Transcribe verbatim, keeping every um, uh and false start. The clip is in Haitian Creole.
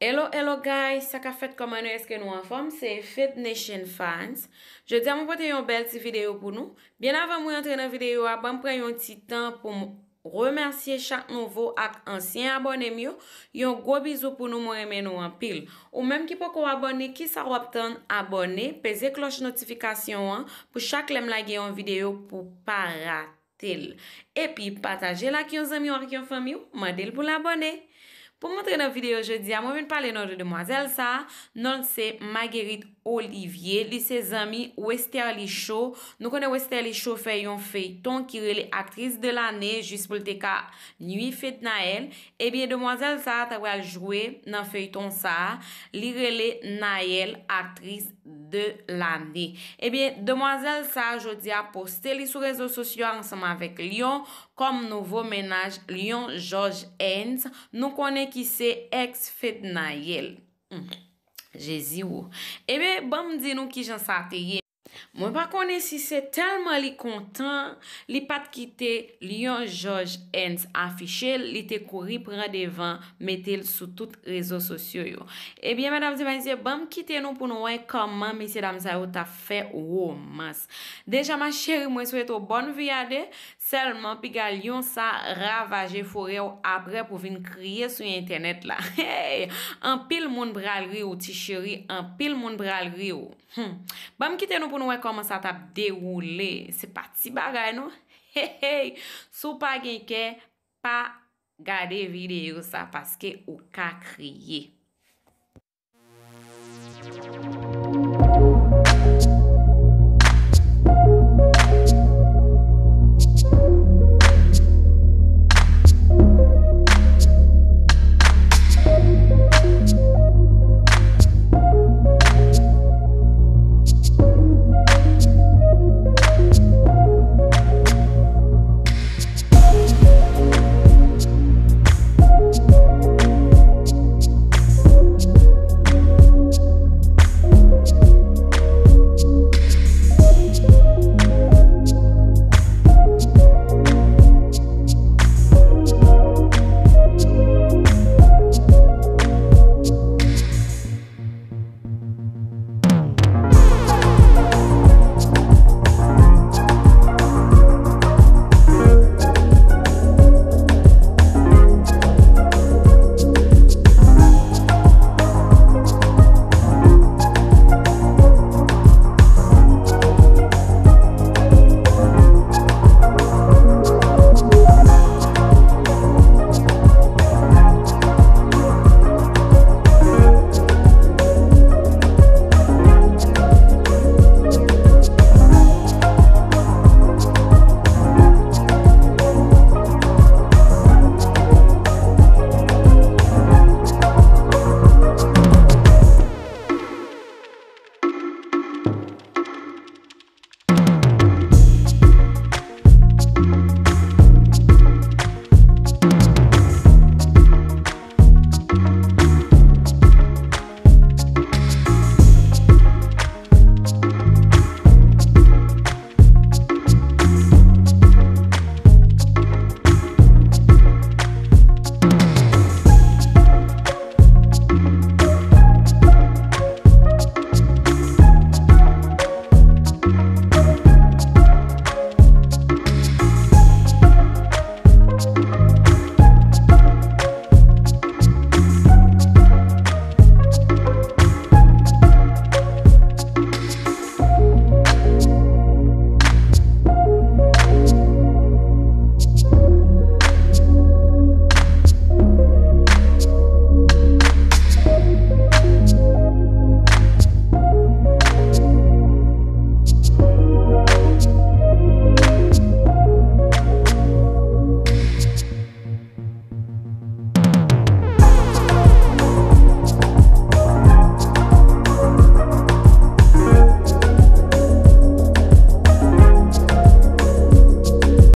Hello, hello guys, sa k ap fèt, kòman nou, èske nou anfòm? Se Fed Nation Fans. Jodi a mwen pote yon bèl ti videyo pou nou. Byen avan mwen antre nan videyo a, ban m pran yon ti tan pou m remèsye chak nouvo ak ansyen abòne m yo. Yon gwo bizou pou nou, mwen renmen nou anpil. Ou menm ki poko abòne, kisa w ap tann? Abòne, peze klòch notifikasyon an pou chak lè m lage yon videyo pou pa rate l. Epi pataje l ak yon zanmi w ak yon fanmi w, mande l pou l abòne. Pou m antre nan videyo jodi a, mwen vin pale non de demwazèl sa a, non l se Marguerite Olivier, li se zanmi Westerlie Cho. Nou konnen Westerlie Cho fè yon feyton ki rele Actrice de l'année jis pou l te ka nui Fednaelle. Ebyen, demwazèl sa a ta pral jwe nan feyton sa a, li rele Naelle, Actrice de l'année. Ebyen, demwazèl sa a jodi a poste li sou rezo sosyo a ansanm avèk Lion kòm nouvo mennaj Lion Georges Ernst, nou konnen ki se ex Fednaelle. Hmm. Jezi wo. Ebyen, ban m di nou kijan sa te ye. Mwen pa konnen si se tèlman li kontan, li pa t kite Lion Georges Ernst afiche l, li te kouri pran devan, mete l sou tout rezo sosyo yo. Ebyen, medam e mesye, ban m kite nou pou nou wè kòman mesye dam sa yo t ap fè womans. Deja, ma chérie, mwen swete w bòn vi a de, sèlman piga lyon sa ravaje forè w aprè pou vin kriye sou entènèt la. Hey! Anpil moun pral ri w, ti cheri, anpil moun pral ri w. Hmm. Ban m kite nou pou nou wè kòman sa t ap dewoule. Se pa ti bagay, non. Hey, hey. Si w pa gen kè, pa gade videyo sa paske ou ka kriye.